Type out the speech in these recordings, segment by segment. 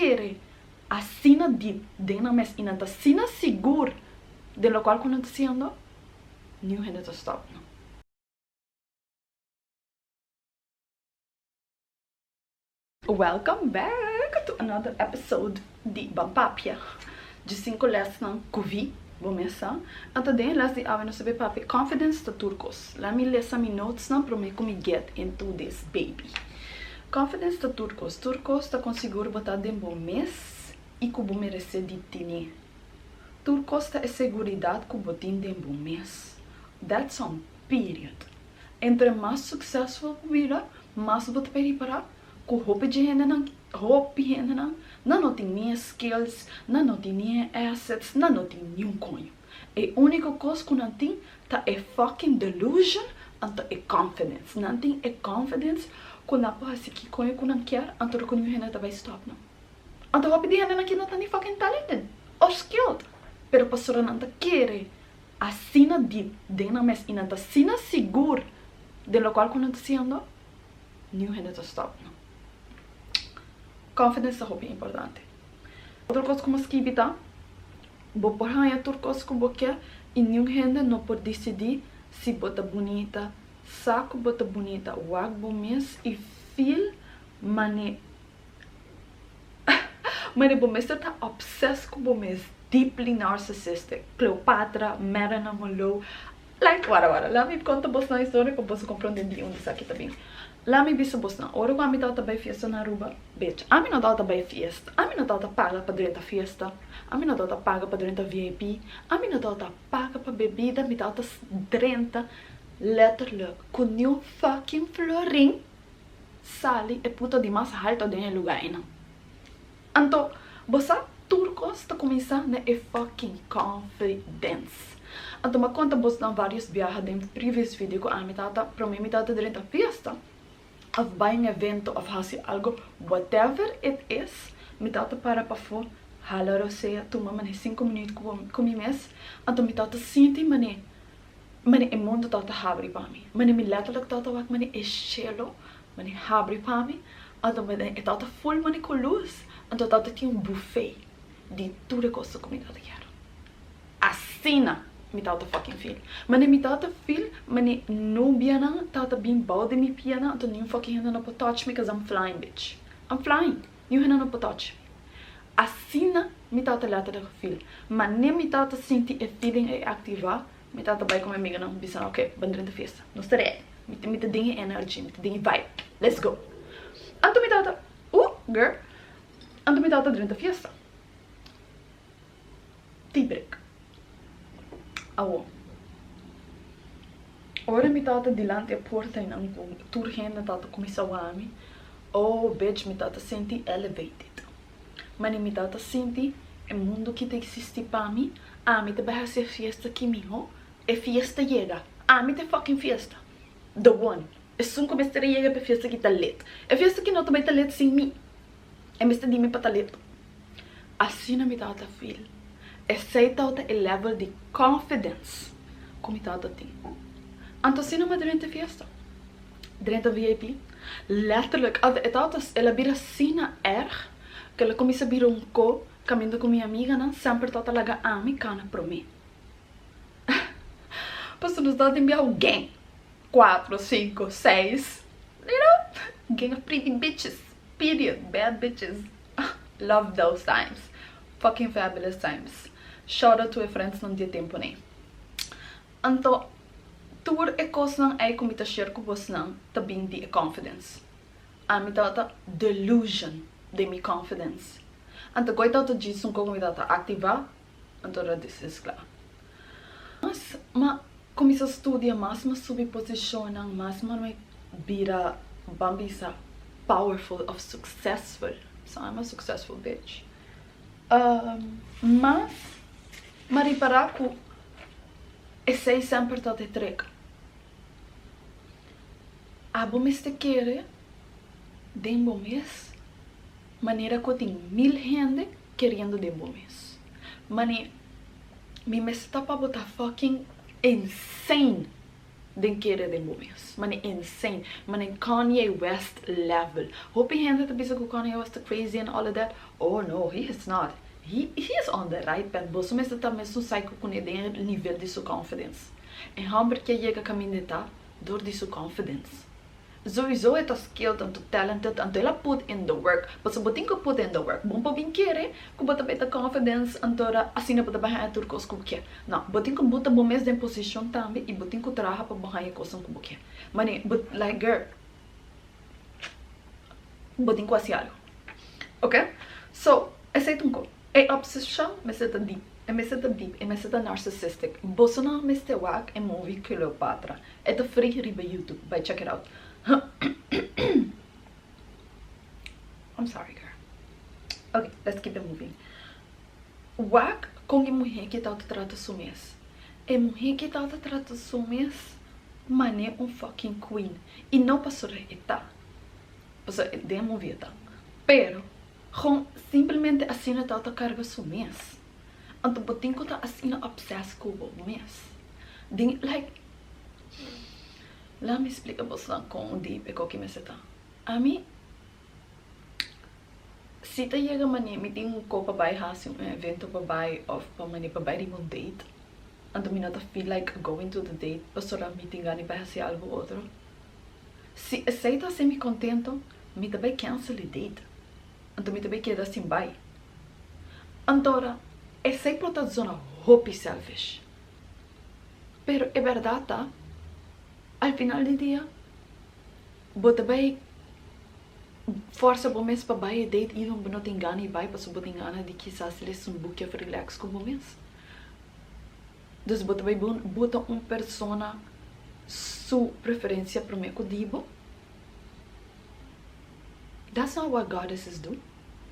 kere asina diep den nan mes i nan ta asina sigur den lokual ku nan ta hasiendo, niun hende ta stòp nan. Welcome back to another episode di Ban Papia. Dje sinku lesnan ku vi bo mes sa. Anto den e les di awe nos ta bay papia confidence ta tur kos. Laat mi lesa mi notesnan prome ku mi get into this baby. Confidence ta tur kos. Tur kos ta kon sigur bo ta den bo mes i ku bo merese di tene. Tur kos ta e seguridat ku bo tin den bo mes. That's on period. Entre mas successful bo bira, mas bo ta bay ripara ku hopi dje hendenan, hopi hendenan, nan no tin ni e skills, nan no tin ni e assets, nan no tin niun koño. E úniko kos ku nan tin ta e fucking delusion anto e confidence. Nan tin e confidence ku nan por hasi ki koño ku nan kier anto ku niun hende ta bai stòp nan. Anto hopi di hendenan ki no ta ni fucking talented or skilled, pero pasobra nan ta kere asina diep den nan mes i nan ta asina sigur den lokual ku nan ta hasiendo, Niun hende ta stop no. Confidence ta hopi importante. Otro kos ku mi skibi ta, bo por haña tur kos ku bo ke i niun hende no por disidí si bo ta bunita. Sa ku bo ta bunita, wak bo mes i feel mane mane bo mester ta obsessed ku bo mes, deeply narcissistic, Cleopatra, Marilyn Monroe, Like, wara wara, laat mi konta bosnan historia pa boso komprondé di unda esaki ta bin. Laat mi bisa bosnan, ora ku ami tabata bai fiesta na Aruba, bitch, ami no tabata bai fiesta, ami no tabata paga pa drenta fiesta, ami no tabata paga pa drenta VIP, ami no tabata paga pa bebida, mi tabata drenta letterlijk ku niun fucking florin sali e puta di mas halto den e luga einan. Anto, bo sa, tur kos ta kuminsá na e fucking confidence. Anto m'a konta bosnan varios biaha den previous video ku ami tata promé mi tata drenta fiesta òf bai un evento òf hasi algo whatever it is, mi tata para pafó hala rosea tuma manera sinku minuut ku mi mes, anto mi tata sinti manera manera e mundo tata habri pa mi, manera mi letterlijk tata wak manera e shelo Mane habri pa mi, anto mane e tabata ful mane ku lus, anto tabata tin un buffet di tur e kos ku mi tabata kier. Asina mi tabata fucking feel. Mane mi tabata feel mane nubianan tabata bin bou di mi pianan, anto niun fucking hende no por touch mi cause I'm flying bitch. I'm flying. Niun hende no por touch mi. Asina mi tabata letterlijk feel. Mane mi tabata sinti e feeling ei activa, Mi tata bai ku mi amiganan bisa nan ok ban drenta fiesta nos ta ready mi ta den e energy mi ta den e vibe let's go anto mi tata uh girl anto mi tata drenta fiesta tea break awo ora mi tata dilanti e porta einan ku tur hende tata kuminsa wak mi oh bitch mi tata sinti elevated. Mane mi tata sinti e mundo ki ta existi pa mi, ami ta bai haci e fiesta ki miho, e fiesta yega, ami ta e fucking fiesta, the one, esun ku mester a yega pa e fiesta ki ta lit, e fiesta ki no ta bai ta lit sin mi, e mester di mi pa ta lit. Asina mi tata feel, esey tabata e level di confidence ku mi tata tin. Anto asina mi a drenta e fiesta. Drenta VIP. Letterlijk, e tabata, el a bira asina erg, ku el a kuminsá bira un ko kaminda ku mi amiganan semper tabata laga ami kana promé. Pasobra nos tabata tin biaha un gang, kuatro, sinku, seis, you know, gang of pretty bitches, period, bad bitches. Love those times, fucking fabulous times. Shout out to e friendsnan di e tempu nei. Anto tur e kosnan ei ku mi ta share ku bosnan ta bin di e confidence. Ami tabata delusion den mi confidence. Anto koe tabata djis un kos ku mi tabata aktivá, anto ora dis is kla. Mas m'a kuminsá studia, mas m'a subi posishonnan, mas m'a bira ban bisa powerful òf successful, so I'm a successful bitch, mas m'a ripará ku Esei semper ta te trek. Abo mester kere den bo mes manera ku tin mil hende keriendo den bo mes. Mane mi mester ta pa bo ta fucking insane. Den kere den bo mes. Mane insane. Mane Kanye West level. Hopi hende ta bisa ku Kanye West ta crazy and all of that. Oh no, he is not. He is on the right path. Boso mester ta mesun psycho kuné den e nivel di su confidence. E hòmber ke yega kaminda e ta dor di su confidence. Sowieso e ta skilled anto talented anto el a put in the work. Pasobra bo tin ku put in the work. Bo no por bin kere ku bo ta bay ta confidence anto ora asina bo ta bay haña tur kos ku bo ke. No, bo tin ku buta bo mes den posishon tambe i bo tin ku traha pa bo haña e kosnan ku bo ke. Mane bo like girl bo tin ku hasi algu. Ok? So, esei ta un kos. E obseshon mester ta deep. E mester ta deep, e mester ta narcissistic. Boso no mester wak e movie Cleopatra. E ta free riba YouTube. Bai check it out. I'm sorry girl. Ok, let's keep it moving. Wak kon e muhé ki ta trata su mes. E muhé ki ta trata su mes mane un fucking queen. I no pasobra e ta. Pasobra den e movie e ta. Pero Gewoon simplemente asina ta ta carga su mes. Anto bo tin cu ta asina obsessed cu bo mes. Den like laat mi splica bosnan con diep e koki mester ta. Ami si ta yega mane mi tin un ko pa bay haci un evento pa bay of pa mane pa bay riba un date anto mi no ta feel like going to the date pasobra mi tin gana di bay haci algo otro. Si esei ta hasi mi kontento, mi ta bai cancel e date. Anto mi ta bai keda sin bai. Antora, esei por ta zona hopi selfish. Pero e bèrdat ta, al final di dia, bo ta bai forsa bo mes pa bai e date even bo no tin gana di bai pasobra bo tin gana di kisas lesa un buki of relax ku bo mes. Dus bo ta bai buta un persona su preferencia prome cu di bo? That's not what goddesses do.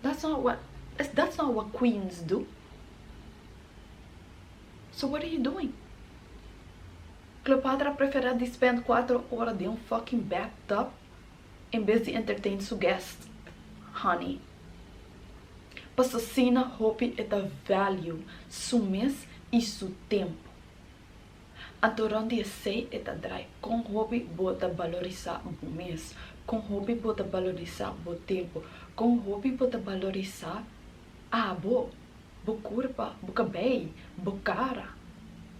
That's not what that's not what queens do. So what are you doing? Cleopatra prefera di spend cuatro ora den un fucking bathtub en bes di entertain su guest, honey. Paso asina hopi e ta value su mes y su tempo. Anto rond di esey e ta draai con hopi bo ta balorisa bo mes, con hopi bo ta balorisa bo tempo, con hopi bo ta balorisa abo, bo curpa, bo cabey, bo cara,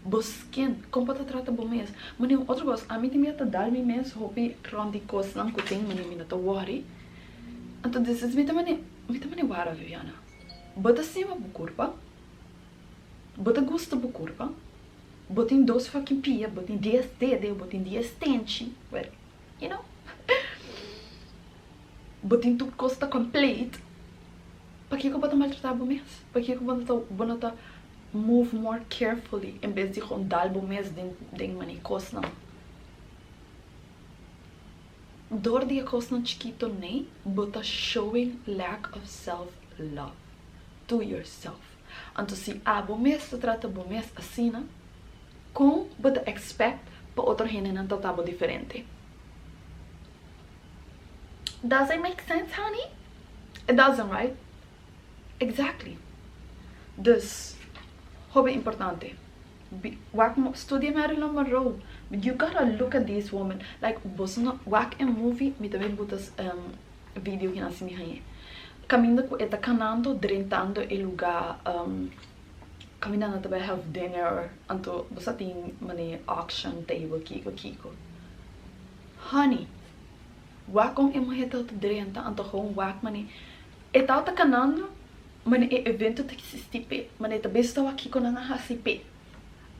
bo skin, con bo ta trata bo mes. Mane un otro cos, ami tin mia ta dal mi mes hopi rond di cosnan cu tin mane mi no ta worry. Anto despues mi ta mane, mi ta mane wara Viviana, bo ta stima bo curpa? Bo ta gusta bo curpa? Bo tin dos fucking pia, bo tin dies dede, bo tin dies tenchi, well, you know, bo tin tur cos ta complete, pakiko bo ta maltrata bo mes? Pakiko bo no ta, bo no ta move more carefully en bes di gewoon dal bo mes den, den mane cosnan? Dor di e kosnan chikito nei, bo ta showing lack of self love to yourself. Anto si abo mes ta trata bo mes asina, kon bo ta expect pa otro hendenan trata bo diferente? Does it make sense honey? It doesn't right? Exactly. Dus, hopi importante. Wak studia Marilyn Monroe. You gotta look at this woman. Like, boso no wak e movie, mi ta bin buta video kinan si mi hañ'é. Kaminda ku e ta kanando, drentando e lugá, kaminda nan ta bai have dinner, anto bo sa tin manera auction table kiko kiko. Honey, wak kon e muhé ta drenta, anto gewoon wak manera E tabata kanando, mane e evento ta existi p'e, mane e ta bes tawa kiko nan a hasi p'e.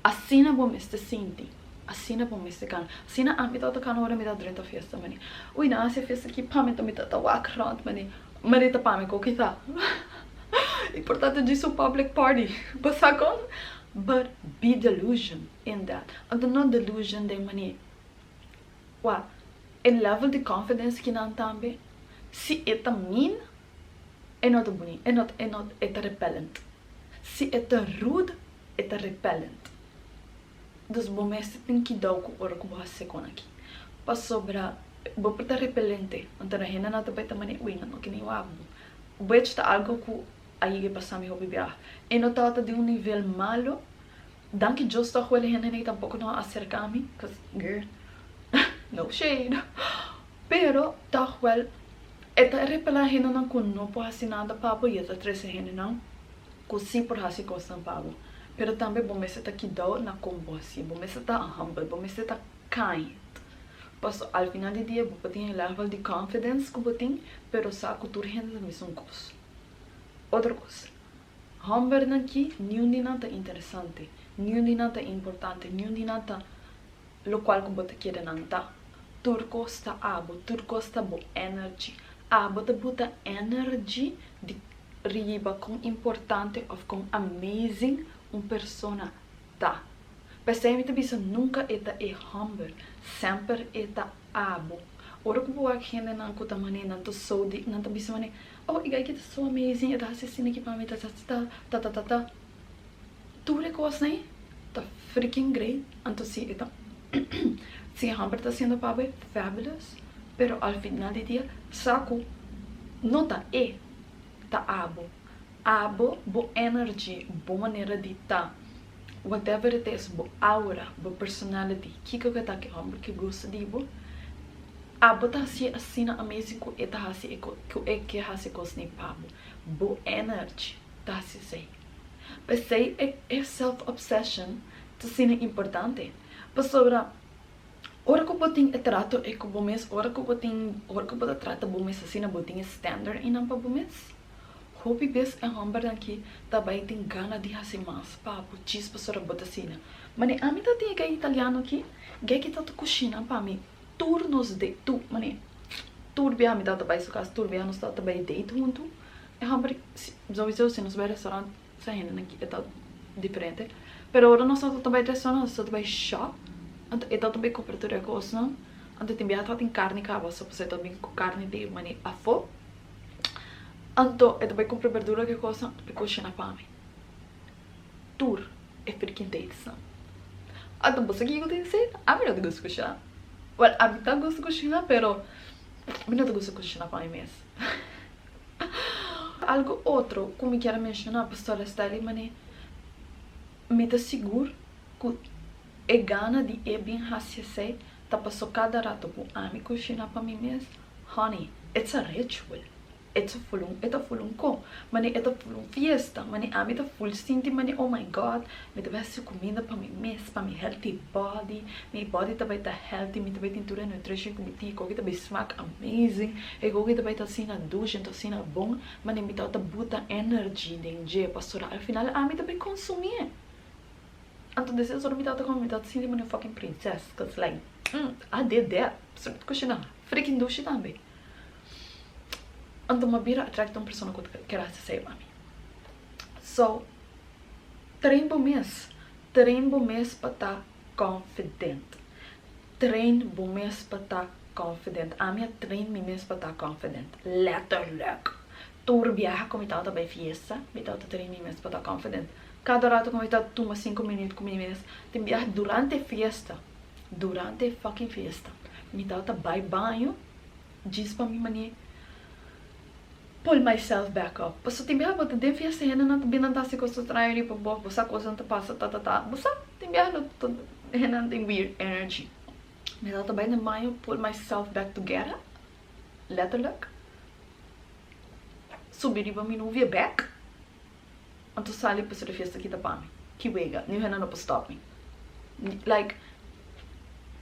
Asina bo mester sinti, asina bo mester kana. Asina ami tabata kana ora mi tabata drenta fiesta, mane, ui nan a hasi e fiesta aki pa mi, mi tabata wak rond, mane, mane ta pa mi ku kita. Importante djis un public party, bo sa kon? But be delusion in that. Anto no delusion den mane, Wak, e level di confidence ki nan tambe, si e ta mean, e no ta buni, e no e no e ta repellent. Si e ta rude, e ta repellent. Dus bo mester tin kidou ku ora ku bo hasi kon aki. Pasobra bo por ta repelente, anto na hendenan ta bai ta mane, ui nan no kende wak bo. Which ta algo ku a yega pasa mi hopi biaha. E no tabata di un nivel malo. Danki Dios toch wel e hendenan tampoco no a acerca mi, cause girl, no shade. Pero toch wel e ta repela hendenan cu no por haci nada pa bo y e ta trece hendenan cu si por haci cosnan pa bo. Pero tambe bo mester ta kidao na con bo haci. Bo mester ta humble, bo mester ta kind. Paso al final di dia bo por tin e level di confidence cu bo tin, pero sa cu tur hende ta mesun cos. Otro cos, hombernan ki niun di nan ta interesante, niun di nan ta importante, niun di nan ta locual cu bo ta kere nan ta. Tur cos ta abo, tur cos ta bo energy. Abo ta buta energy di riba con importante of con amazing un persona ta. P'esei mi ta bisa nunca e ta e homber, semper e ta abo. Ora cu bo wak hendenan cu ta mane nan ta so di, nan ta bisa mane, oh e guy aki ta so amazing, e ta haci asina aki pa mi, ta ta ta ta ta ta ta. Tur e cosnan ei ta freaking great, anto si e ta si e homber ta haciendo pa bo e fabulous, pero al final di dia sa cu no ta e, ta abo. Abo, bo energy, bo manera di ta, whatever it is, bo aura, bo personality, kiko ke ta ke homber ke gusta di bo, abo ta hacié asina amazing cu e ta haci e cu e ke haci cosnan pa bo. Bo energy ta haci esey. P'esey e e self obsession ta asina importante. Pasobra ora cu bo tin e trato e cu bo mes, ora cu bo tin, ora cu bo ta trata bo mes asina, bo tin e standard eynan pa bo mes. Hopi bes e hombernan ki ta bai tin gana di hasi mas pa bo djis pasobra bo ta asina. Mane ami ta tin e gay italiano ki, gay ki ta ta kushina pa mi tur nos date, tur, mane tur bia mi ta bai su kas, tur bia nos ta bai date huntu. E homber souiso si nos bai restaurant sa hendenan ki e ta diferente, pero ora nos ta bai restaurant nos ta bai shop, anto e ta bai kumpra tur e kosnan, anto tin bia ta tin karni kaba so pasobra e ta bin ku karni di mane afo. Anto e ta bai cumpra berdura ke cosa e cushina pa mi. Tur e freaking dates nan. Anto bo sa kico tin si? Ami no ta gusta cushina. Well, ami ta gusta cushina pero mi no ta gusta cushina pa mi mes. Algo otro cu mi kier a menciona Pastor Stelly mane mi ta sigur cu e gana di e bin haci esey ta paso cada rato cu ami cushina pa mi mes. Honey, it's a ritual. E ta full un, e ta full un ko. Mane e ta full un fiesta. Mane ami ta full sinti mane oh my God, mi ta bai hasi kuminda pa mi mes, pa mi healthy body. Mi body ta bai ta healthy, mi ta bai tin tur e nutrition ku mi tin. E koki ta bai smaak amazing. E koki ta bai ta asina dushi, ta asina bon. Mane mi tabata buta energy den dje pasobra al final ami ta bai konsumié. Anto despues ora mi tabata kome mi tabata sinti mane un fucking princess, cause like, I did that. Pasobra mi ta kushina freaking dushi tambe. Anto mi a bira attract un persona ku ta kere hasi esei pa mi. So, train bo mes, train bo mes pa ta confident. Train bo mes pa ta confident. Ami a train mi mes pa ta confident, letterlijk. Tur biaha ku mi tabata bai fiesta, mi tabata train mi mes pa ta confident. Kada rato ku mi ta tuma sinku minüt ku mi mes, tin biaha durante e fiesta, durante e fucking fiesta, mi tabata bai baño djis pa mi manera pull myself back up. Pasobra tin biaha bo ta den fiesta hendenan ta bin nan ta hasi kos straño riba bo, bo sa kosnan ta pasa ta ta ta, bo sa tin biaha no ta hendenan tin weird energy. Mi tabata bai den baño pull myself back together, letterlijk, subi riba mi nuvia bek. Anto sali pasobra e fiesta aki ta pa mi. Ki wega, niun hende no por stop mi. Like,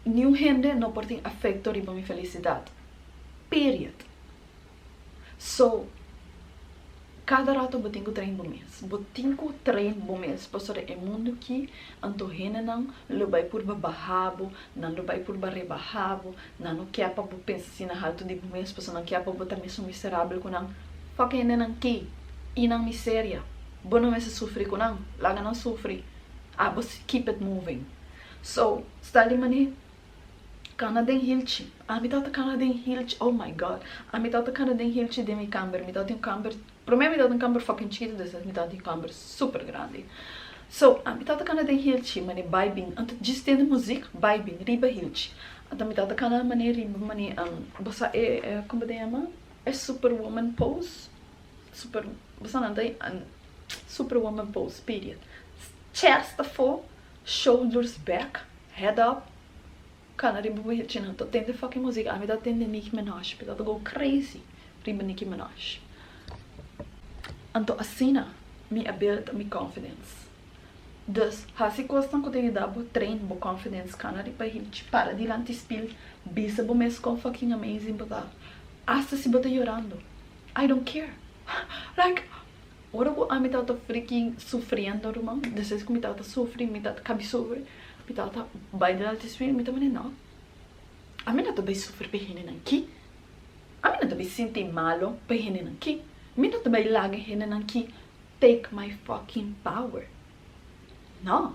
niun hende no por tin afecto riba mi felicidad. Period. So, cada rato bo tin cu train bo mes. Bo tin cu train bo mes pasobra e mundo aki, anto hendenan lo bay purba baha bo, nan lo bay purba rebaha bo, nan no kier pa bo pensa asina halto di bo mes pasobra nan kier pa bo ta mesun miserabel cu nan. Fuck hendenan ki y nan miseria. Bo no mester sufri cu nan. Laga nan sufri. Abo si keep it moving. So, sta di mane cana den hilchi. Ami tabata cana den hilchi. Oh my God. Ami tabata cana den hilchi den mi camber. Mi tabatin un camber, prome mi tabatin un camber fucking chikito, despues mi tabatin un camber super grandi. So, ami tabata cana den hilchi, mane bai bin. Anto djis tende muziek, bai bin riba hilchi. Anto mi tabata cana mane riba mane, bo sa e, como ta yama? E superwoman pose super boso nan ta superwoman pose period chest afo. Shoulders back, head up, kana riba bo hilchinan, ta tende fucking muziek. Ami ta tende Nicki Minaj, mi ta go crazy riba Nicki Minaj. Anto asina mi a build mi confidence. Dus hasi kosnan ku ta yuda bo train bo confidence, kana riba hilchi, para dilanti spil, bisa bo mes kon fucking amazing bo ta. Asta si bo ta yorando, I don't care. Like, ora ku ami tabata freaking sufriendo, ruman, despues ku mi tabata sufri, mi tabata kabi sufri, mi tabata bai dilanti spil, mi ta manda no, ami no ta bai sufri pa e hendenan ki. Ami no ta bai sinti malo pa e hendenan ki. Mi no ta bai laga e hendenan ki take my fucking power. No.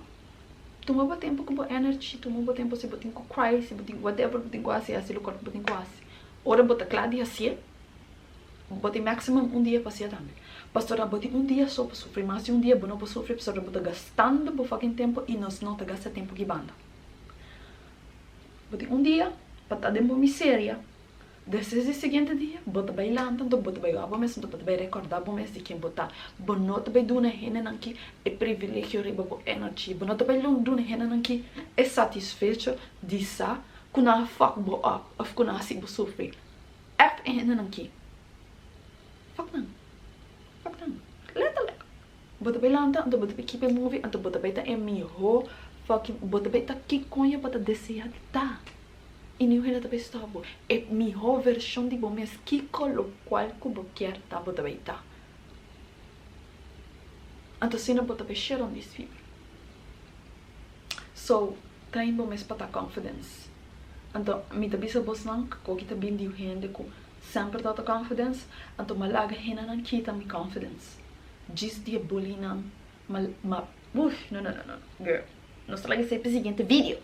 Tuma bo tempo ku bo energy, tuma bo tempo si bo tin ku cry, si bo tin whatever bo tin ku hasi, hasi lokual ku bo tin ku hasi. Ora bo ta kla di hasié, bo tin maximum un dia pa hasié tambe. Pasobra bo tin un dia so pa sufri, mas di un dia bo no por sufri pasobra bo ta gastando bo fucking tempo i nos no ta gasta tempo ki banda. Bo tin un dia pa ta den bo miseria. Despues di siguiente dia, bo ta bai lanta, anto bo ta bai wak bo mes, anto bo ta bai rekordá bo mes di ken bo ta. Bo no ta bai duna hendenan ki e privilegio riba bo energy. Bo no ta bai duna hendenan ki e satisfecho di sa ku nan a fuck bo up òf ku nan a hasi bo sufri. Èf e hendenan ki. Fuck nan. Fuck nan. Letterlijk. Bo ta bai lanta, anto bo ta bai keep it moving, anto bo ta bai ta e mihó fucking, bo ta bai ta ki koño bo ta deseá di ta. I niun hende ta bay stop bo. E miho version di bo mes, kiko locual cu bo kier ta, bo ta bay ta. Anto asina bo ta bay share on these people. So, train bo mes pa ta confidence. Anto, mi ta bisa bosnan cu ki ta bin di un hende cu semper ta ta confidence, anto mi a laga hendenan kita mi confidence. Djis di e bullynan, ma, ma, uff, no, no, no, no, girl. Nos ta laga esei pa e siguiente video.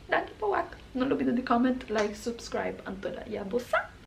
Danki pa wak. No lubida di comment, like, subscribe anto ya bo sa.